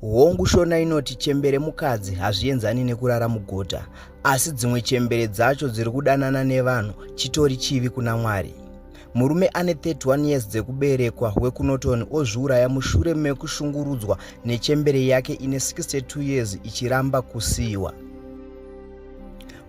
Hongu Shona inoti chembere mukadzi hazvienzani nekurara mugota, asi dzimwe chembere dzacho dziri kudanana nevanhu chitori chivi kuna Mwari. Murume ane 31 years dzekuberekwa wekuNorton ozviuraya mushure mekushungurudzwa nechembere yake ine 62 years ichiramba kusiiwa.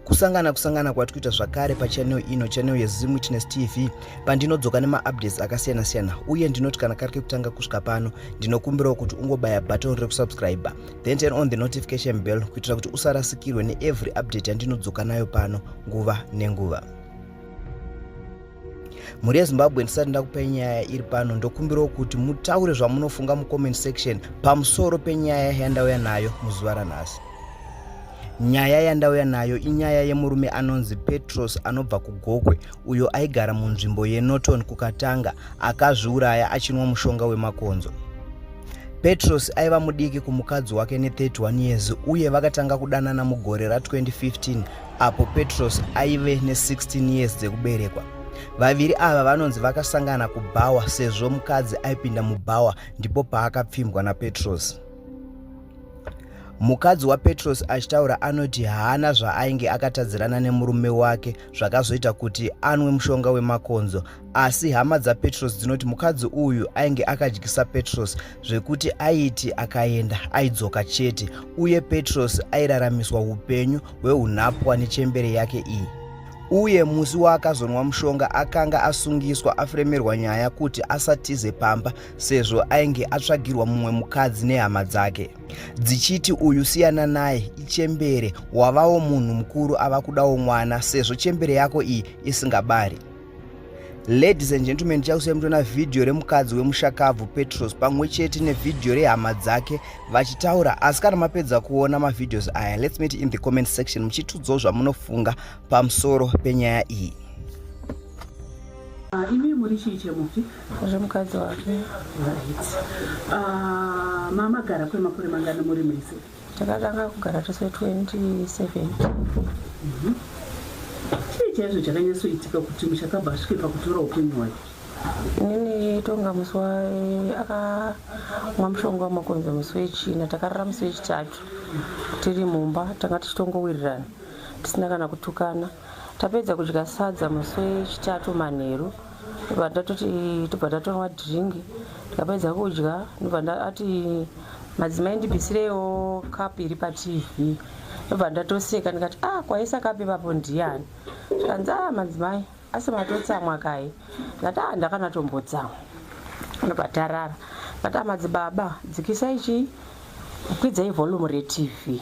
Kusangana kusangana kwati kuita zvakare pachannel ino, channel yeZim Witness TV, pandinodzoka nemaupdates akasiyana siyana, uye ndinoti kana kari kekutanga kusvika pano, ndinokumbirawo kuti ungobaya button rekusubscribe, then turn on the notification bell kuitira kuti usarasikirwe neevery update yandinodzoka nayo pano nguva nenguva. Mhuri yeZimbabwe, ndisati ndakupai nyaya iri pano, ndokumbirawo kuti mutaure zvamunofunga mucomment section pamusoro penyaya yandauya nayo muzuva ranhasi. Nyaya yandauya nayo inyaya yemurume anonzi Petros anobva kuGokwe, uyo aigara munzvimbo yeNorton kuKatanga, akazviuraya achinwa mushonga wemakonzo. Petros aiva mudiki kumukadzi wake ne31 years uye vakatanga kudanana mugore ra2015 apo Petros aive ne16 years dzekuberekwa. Vaviri ava vanonzi vakasangana kubhawa sezvo mukadzi aipinda mubhawa ndipo paakapfimbwa naPetros. Mukadzi waPetros achitaura anoti haana zvaainge akatadzirana nemurume wake zvakazoita kuti anwe mushonga wemakonzo, asi hama dzaPetros dzinoti mukadzi uyu ainge akadyisa Petros zvekuti aiti akaenda aidzoka chete, uye Petros airaramiswa upenyu hweunhapwa nechembere yake iyi. Uye musi waakazonwa mushonga akanga asungiswa afremerwa nyaya kuti asatize pamba sezvo ainge atsvagirwa mumwe mukadzi nehama dzake dzichiti uyu siyana naye ichembere, wavawo munhu mukuru ava kudawo mwana sezvo chembere yako iyi isingabari. Ladies and gentlemen, chakusai mutoona vhidhiyo remukadzi wemushakabvu Petros pamwe chete nevhidhiyo rehama dzake vachitaura. Asi kana mapedza kuona mavideos aya, let's meet in the comment section muchitudzawo zvamunofunga pamusoro penyaya iyi. Imi muri chii chemufi? Zvemukadzi wake. Right. Mamagara kwemakore mangani muri mese? Takatanga kugara tose 27. Chii chaizvo chakanyatsoitika kuti muchakabva asvike pakutora upenyu hwake? Inini tonga musi wa akamwa mushonga wemakonzo musi wechina, takarara musi wechitatu tiri mumba, tanga tichitongowirirana tisina kana kutukana. Tapedza kudya sadza musi wechitatu manheru, ndobva ndatoti tobva tatonwa drink, tikapedza kudya ndobva ati madzimai ndibisireiwo cup iri paTV, ndobva ndatoseka ndikati ah, kwaisa cup ipapo ndiani? Zvikanzi ah, madzimai asi matotsamwa kai? Ndikati ah, ndakanatombotsama. Ndobva tarara, ndikati ah, madzibaba dzikisai chii, kwidzai volume reTV,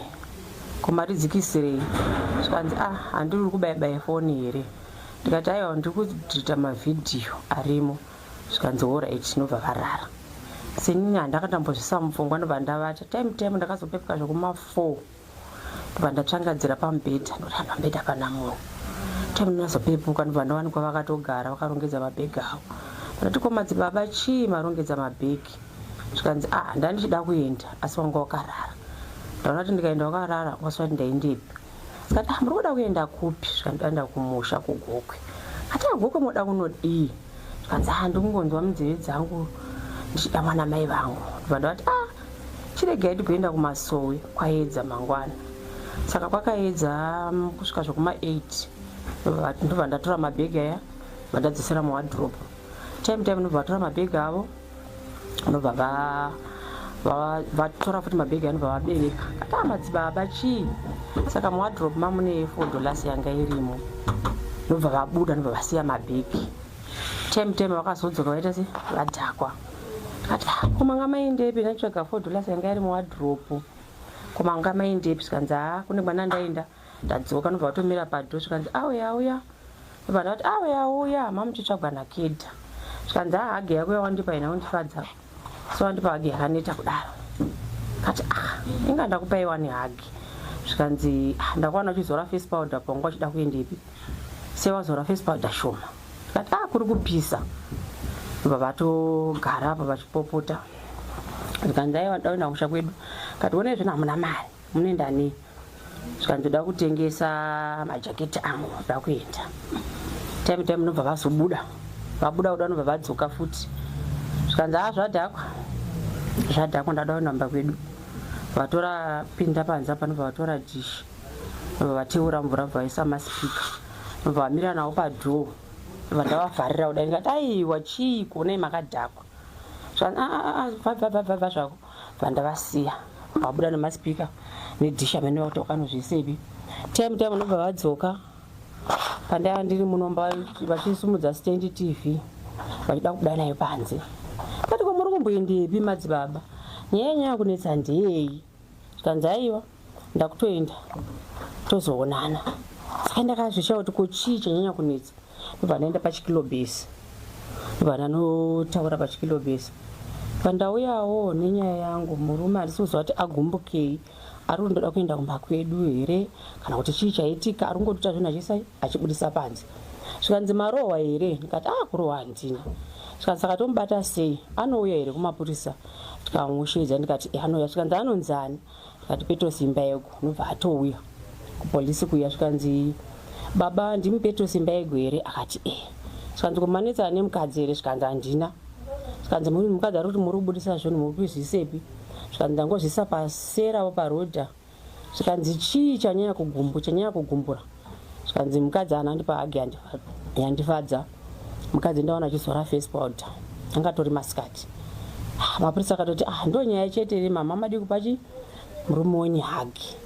komaridzikisirei? Zvikanzi ah, handiri kubaya baya foni here? Ndikati aiwa, ndiri kudhirita mavhidhiyo arimo. Zvikanzi alright, ndobva varara. Senini handakatambozvisa mupfungwa, ndobva ndavata. Time time ndakazopepuka zvekuma 4, ndobva ndatsvangadzira pamubhedha, ndoti pamubhedha pana munhu. Time ndazopepuka ndobva ndawanikwa vakatogara vakarongedza mabhegi avo. Ndati ko madzibaba chii marongedza mabhegi? Zvikanzi ah, ndandichida kuenda asi wanga wakarara. Ndaona kuti ndikaenda wakarara waswati ndaendepi? Zikati ah, muri kuda kuenda kupi? Zvikanzi ndaenda kumusha kuGokwe. Ati aGokwe moda kunodii? Zvikanzi ah, ndikungonzwa munzeve dzangu ndichida mwana mai vangu. Ndobva ndavati ah, chiregai tigoenda kumasowe kwaedza mangwana. Saka kwakaedza kusvika zvekuma 8, ndobva ndatora mabhegi aya vandadzosera muwadrobe. Time time ndobva vatora mabhegi avo, ndobva vatora futi mabhegi anobva vabereka. Ati madzibaba chii? Saka muwadrobe mamune $4 yanga irimo. Ndobva vabuda, ndobva vasiya mabhegi. Time time vakazodzoka vaita se vadhakwa. Ati ko manga maindepi? Ndatsvaga $4 yanga iri muwadrobe, ko manga maindepi? Zvikanzi haa, kune kwana ndaenda ndadzoka. Ndobva vatomira padho, zvikanzi auya auya. Ndobva ndati auya auya, mamuchitsvagwa nakedha. Zvikanzi haa, hagi yako yawandipa ina undifadza, so wandipa hagi yakaneta kudaro. Kati ah, inga ndakupai wani hagi. Zvikanzi ah, ndakuwana uchizora face powder pawanga uchida kuendepi? Sei wazora face powder shoma? Ndikati ah, kuri kupisa. Ndobva vatogara apa vachipopota. Zvikanzi aiwa, ndakuenda kumusha kwedu. Kati one zvino hamuna mari, munoenda nei? Zvikanzi ndoda kutengesa majaketi angu, ndoda kuenda. Time time ndobva vazobuda, vabuda kuda ndobva vadzoka futi. Zvikanzi ah, zvadhakwa zvadhakwa, ndada kuenda kumba kwedu. Vatora pinda panze apa ndobva vatora dish ndobva vateura mvura bva vaisa maspeaker ndobva vamira nawo padoor ndobva ndavavharira kudai ndikati aiwa chii kuonai makadhakwa bvabvabvabva zvako bva ndavasiya vabuda nemaspeaker nedhish amene vakuti wakanozviisepi time time ndobva vadzoka pandaiva ndiri munomba vachisimudza stand tv vachida kubuda nayo panze kati ko muri kumboendepi madzibaba nyaya yenyaya kunetsa ndeyei zvikanzi aiwa ndakutoenda tozoonana saka ndakazvisha kuti ko chii chanyanya kunetsa ndobva ndaenda pachikilobhesi ndobva ndanotaura pachikilobhesi pandauyawo nenyaya yangu murume handisi kuziva kuti agumbukei ari kundoda kuenda kumba kwedu here kana kuti chii chaitika ari kungotuta zvinhu achisai achibudisa panze zvikanzi marohwa here ndikati a ah, kurohwa handina zvikanzi saka tomubata sei anouya here kumapurisa tikamusheedza ndikati eh, anouya zvikanzi anonzani ndikati petros imbaego nobva atouya kupolisi kuya zvikanzi baba ndimi petros imbaego here akati e eh. zvikanzi kumanetsana nemukadzi here zvikanzi handina zvikanzi mukadzi ari kuti muri kubudisa zvinhu muri kuzvisepi zvikanzi ndangozviisa paseravo parodha zvikanzi chii chanyanya kugumbu chanyanya kugumbura zvikanzi mukadzi haana andipa hagi yandifadza mukadzi ndaona achizora face powder anga atori masikati ah, mapurisa akatoti ah ndo nyaya chete iri mama madii kupa chi murume wenyu hagi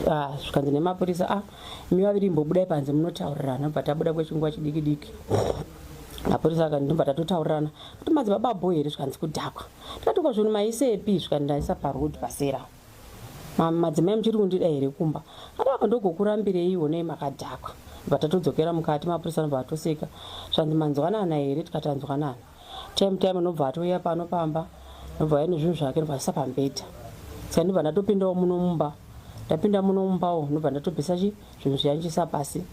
ah, zvikanzi nemapurisa ah imi vaviri imbobudai panze munotaurirana bva tabuda kwechinguva chidiki diki mapurisa akati ndobva tatotaurirana kuti madzibaba bho here zvikanzi kudhakwa ndikati ko zvinhu maisepi zvikanzi ndaisa paroad pasera madzimai muchiri kundida here kumba adaka ndogokurambirei nei makadhakwa bva tatodzokera mukati mapurisa anobva atoseka zvanzi manzwanana here tikati anzwanana time time anobva atouya pano pamba nobva aine zvinhu zvake nobva aisa pambedha saka ndobva ndatopindawo muno mumba ndapinda muno mumbawo ndobva ndatobvisa chi zvinhu zviyanjisa pasi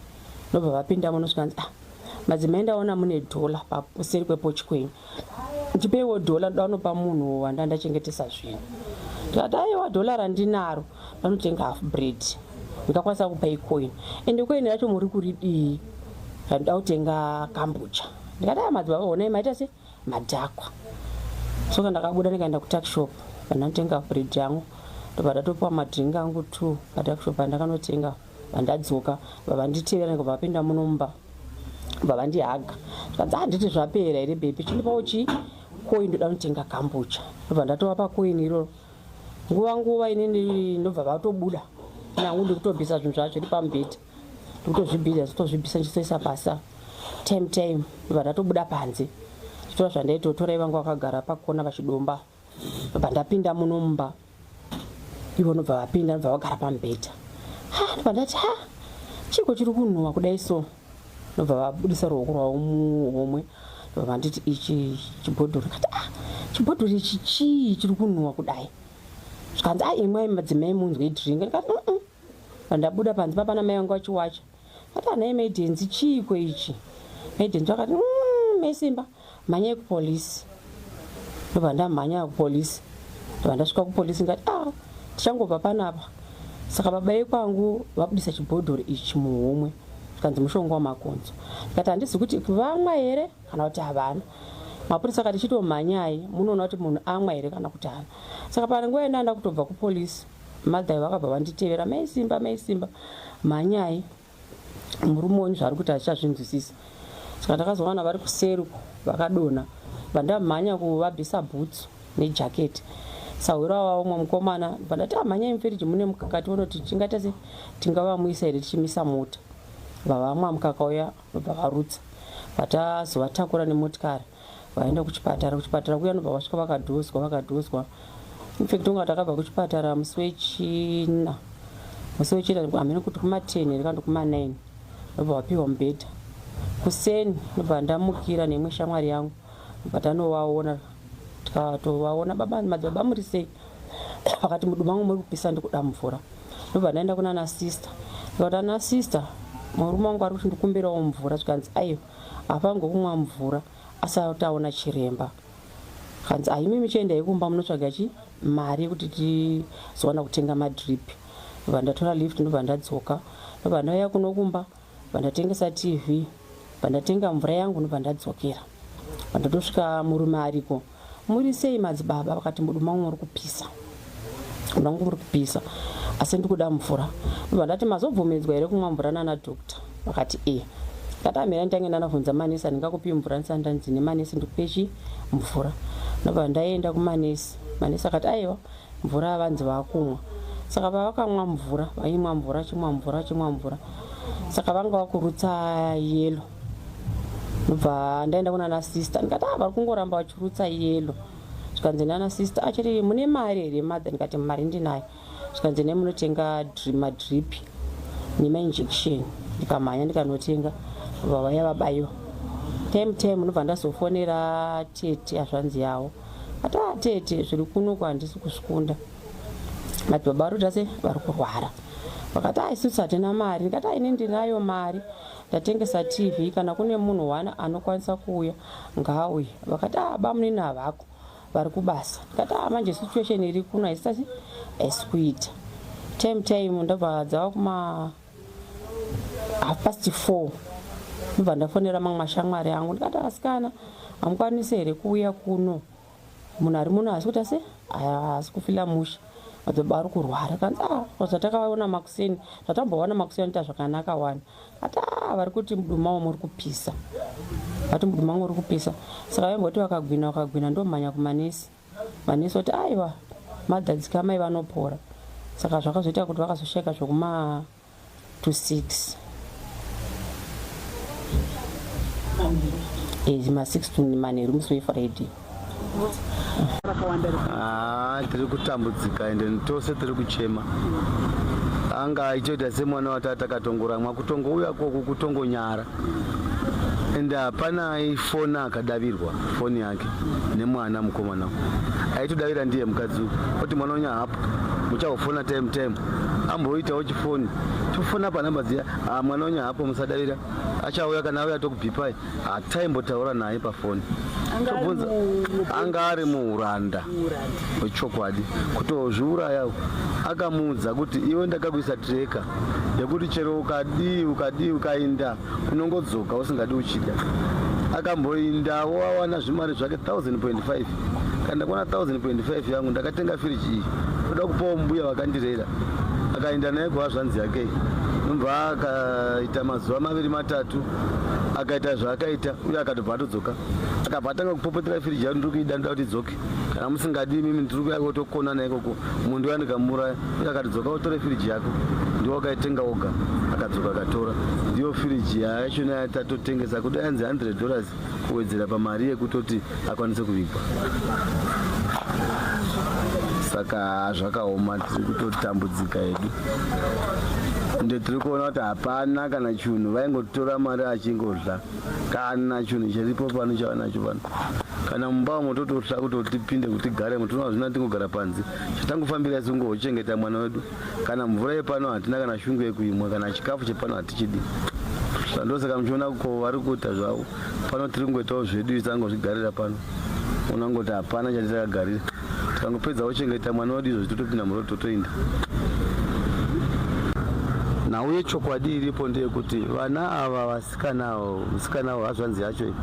ndobva vapinda muno zvikanzi ah madzimai ndaona mune dhola paseri kwepochi kwenyu ndipeiwo dhola ndoda kunopa munhu wanda ndachengetesa zvinhu ndikati aiwa dhola randinaro vanotenga half bread ndikakwanisa kupa icoin ende coin racho muri kuridii ndoda kutenga kambucha ndikati aya madzibaba honai maita se madhakwa soka ndakabuda ndikaenda kutuckshop pandanotenga bread yangu ndobva ndatopiwa madrink angu two patuckshop pandakanotenga vandadzoka vavanditevera ndikabva vapinda muno mumba vavandihaga zvikanzi handiti ah, zvapera here bhebhi chindipawo chi koini ndoda kunotenga kambucha ndobva ndatovapa koini iroro nguva nguva inini ndobva vatobuda nangu ndikutobvisa zvinhu zvacho zviri pamubhedha ndikutozvibhiza zitozvibvisa ndichitoisa pasa time time ndobva ndatobuda panze chitora zvandaitotora ivanga vakagara pakona vachidomba ndobva ndapinda muno mumba ivo ndobva vapinda ndobva vagara pamubhedha ha ndobva ndati ha chiiko chiri kunhuwa kudai so ndobva vabudisa ruoko rwavo muhomwe ndobva vanditi ichi chibhodhoro ndikati ah chibhodhoro ichi chii chiri kunhuwa kudai zvikanzi a imwai madzimai munzwe drink ndikati mm pandabuda panze papana mai vangu vachiwacha Ati anai Maidenzi chiiko ichi? Maidenzi vakati mm, mesimba mhanyai kupolice. Ndobva ndamhanya kupolice. Ndobva ndasvika kupolice ndikati ah tichangobva panapa. Saka baba yekwangu vabudisa chibhodhoro ichi muhomwe zvikanzi mushonga wamakonzo. Ndikati handizi kuti vamwa here kana kuti havana. Mapurisa akati chitomhanyai munoona kuti munhu amwa here kana kuti haana. Saka panguva yandanga kutobva kupolice Mother vakabva vanditevera mai Simba mai Simba mhanyai murume wenyu zvaari kuita achichazvinzwisisa saka ndakazowana vari kuseri uko vakadonha vandamhanya kuvabvisa bhutsu nejaketi sahwira wavo umwe mukomana vandati amhanyai ah, mufiriji mune mukaka tione kuti tingaita se tingavamuisa here tichimisa mota vavamwa mukaka uya vabva varutsa vatazovatakura nemotikari vaenda kuchipatara kuchipatara kuya ndobva vasvika vakadhozwa vakadhozwa infact unga takabva kuchipatara musi wechina musi wechina hameno kuti kuma10 here kana kuma9 ndobva vapiwa mubhedha kuseni ndobva ndamukira neimwe shamwari yangu ndobva tanovaona tikatovaona baba madzibaba muri sei vakati mudu mangu muri kupisa ndikuda mvura ndobva ndaenda kunana sister ndikati ana sister murume wangu ari kuti ndikumbirawo mvura zvikanzi aiwa Haafanirwe kumwa mvura asati aona chiremba. Kanzi ahimi michiendai kumba munotsvaga chi mari yekuti tizowana kutenga madrip. Ndobva ndatora lift ndobva ndadzoka. Ndobva ndauya kuno kumba ndobva ndatengesa TV. Ndobva ndatenga mvura yangu ndobva ndadzokera. Ndobva ndatosvika murume ariko. Muri sei madzibaba vakati mudu mangu muri kupisa. Mudumbu mangu muri kupisa asi ndikuda mvura. Ndobva ndati mazobvumidzwa here kumwa mvura nana doctor? Vakati e. Ndati amira nditange ndanabvunza manesi, handingakupi mvura ndisati ndanzi nemanesi ndikupe chi mvura. Ndobva ndaenda kumanesi, manesi akati aiwa mvura vanzi vakumwa. Saka pavakamwa mvura, vaimwa mvura, chimwa mvura, chimwa mvura, saka vanga vakurutsa yelo. Ndobva ndaenda kunana sister ndikati ah vari kungoramba vachirutsa yelo. Zvikanzi nana sister achiri mune mari here mother? Ndikati mari ndinayo. Zvikanzi ne munotenga madrip nemainjection. Ndikamhanya ndikanotenga, vavaya vabaiwa time time. Ndobva ndazofonera tete hazvanzi yavo, ati ah tete zviri kunoku handisi kuzvikunda, madzibaba vari kuita se vari kurwara. Vakati ah isusu hatina mari. Ndikati ah ini ndinayo mari, ndatengesa TV, kana kune munhu one anokwanisa kuuya ngaauye. Vakati ah bamunini havako, vari kubasa. Ndikati ah manje situation iri kuno haisitasi haisi kuita. Time time ndobva dzava kuma 4:30, ndobva ndafonera mamwe mashamwari angu ndikati asikana hamukwanisi here kuuya kuno, munhu ari muno haasi kuita se haasi kufila mushe, madzibaba ari kurwara. Kanzi ah zvatakaona makuseni, zvatamboona makuseni ita zvakanaka wani. Ati ah vari kuti mudumbu mavo muri kupisa, vati mudumbu mangu muri kupisa. Saka vaimboti vakagwina vakagwina ndomhanya kumanesi, manesi oti aiwa madhadzikamai vanopora. Saka zvakazoita kuti vakazoshaika zvekuma to 6 ma 6 to manheru musi weFriday. Ah, tiri kutambudzika ende tose tiri kuchema. Anga aitoita semwana watata akatongoramwa kutongouya koku kutongonyara, ende hapana aifona akadavirwa foni yake nemwana mukomana. Aitodavira ndiye mukadzi uku, oti mwana unya hapo, muchahofona time time, amboitawo chifoni tofona panhamba dziya. Ah, mwana unya hapo, musadavira, achauya, kana auya tokubhipai. Hataimbotaura naye pafoni, tobvunza anga ari muuranda wechokwadi kutozviuraya. Akamuudza kuti iwe ndakakuisa tracker yekuti chero ukadii ukadii ukainda unongodzoka usingadi uchida. Akamboindawo awana zvimari zvake 1000.5. Kana ndakuona 1000.5 yangu ndakatenga firiji iyi, ndoda kupawo mbuya vakandirera. Akaenda naye kuhazvanzi yake, nobva akaita mazuva maviri matatu, akaita zvaakaita uye akatobva atodzoka. Akabva atanga kupopotera firiji yangu, ndiri kuida, ndoda kuti idzoke, kana musingadi imimi ndiri kuya kotokonana ikoko, munhu uya ndikamuuraya. Uye akatodzoka, utore firiji yako, ndiwo wakaitenga woga. Akadzoka akatora, ndiyo firiji yachona yatatotengesa kuda yanzi $100 kuwedzera pamari yekutoti akwanise kuvigwa. Saka zvakaoma, tiri kutotambudzika hedu, ende tiri kuona kuti hapana kana chunhu. Vaingotora mari achingodla, kana chinhu chiripo pano chavanacho pano, kana mumba umo totohla kuti tipinde kuti tigare tinoona zvina tingogara panze. Chatangofambira isu kungochengeta mwana wedu. Kana mvura yepano hatina kana shungu yekuimwa, kana chikafu chepano hatichidi. Ndosaka muchiona ko vari kuita zvavo pano, tiri kungoitawo zvedu isu, angozvigarira pano. Unangoti hapana chati takagarira, tikangopedza kuchengeta mwana wedu izvozvi totopinda murodi totoinda. Nhau yechokwadi iripo ndeyekuti vana ava vasikana ava, musikana hazvanzi yacho iyi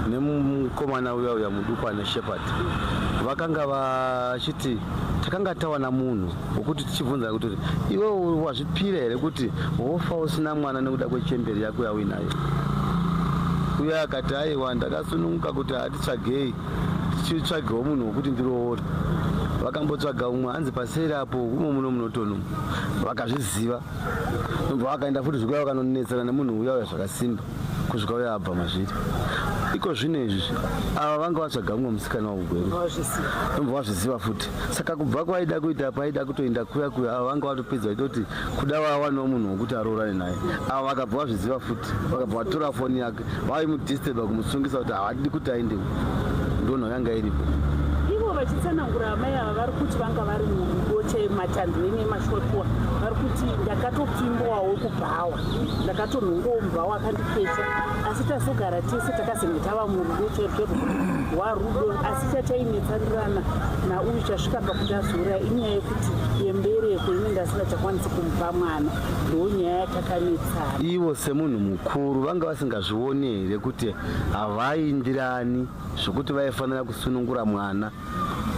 nemukomana uya uya muduku ane Shepherd, vakanga vachiti takanga tawana munhu wekuti tichibvunza kuti iwe wazvipira here kuti wofa usina mwana nekuda kwechemberi yako yauinayo. Uye akati aiwa, ndakasununguka kuti hatitsvagei, tichitsvagewo munhu wekuti ndiroore. Vakambotsvaga umwe hanzi paseri apo umo muno munotono, vakazviziva. Ndobva vakaenda futi zvikuya, vakanonetsana nemunhu uya uya zvakasimba kusvika uya abva mazviri. Iko zvino izvi ava vanga vatsvaga mumwe musikana wakuGweru, ndobva vazviziva futi. Saka kubva kwaida kuita paida kutoenda kuya kuya, ava vanga vatopedza vaitoti kuda vawanawo munhu wekuti aroorane naye. Ava vakabva vazviziva futi, vakabva vatora foni yake, vaimudisturba kumusungisa kuti havadi kuti aende. Ndonhau yanga iripo. Ivo vachitsanangura, amai ava vari kuti vanga vari murudo chematanho enemashotuwa. Vari kuti ndakatopfimbwawo kubhawa, ndakatonhongawo mubhawa akandikecha, asi tazogara tese takazenge tava murudo chairo rwarudo. Asi chatainetsanirana nauyu chasvika pakuti azouraya inyaya yekuti yembereko, inenge asingachakwanisi kumupa mwana, ndo nyaya yatakanetsana. Ivo semunhu mukuru vanga vasingazvioni here kuti havaindirani zvokuti vaifanira kusunungura mwana?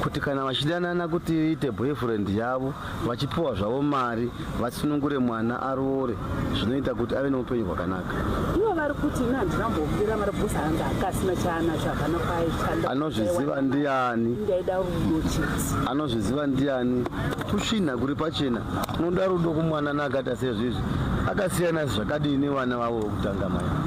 Kuti kana vachidanana kuti iite boyfriend yavo vachipiwa zvavo mari vasunungure mwana aroore zvinoita kuti ave neupenyu hwakanaka. Ivo vari kuti ini handina kumbobira mari bhosi anga akasina chaanacho hapana kwaaishanda. Anozviziva ndiani? Ndaida rudo chete. Anozviziva ndiani? Kushinha kuri pachena. Unoda rudo kumwana naakaita sezvizvi. Akasiyana zvakadii nevana vavo vekutanga mai?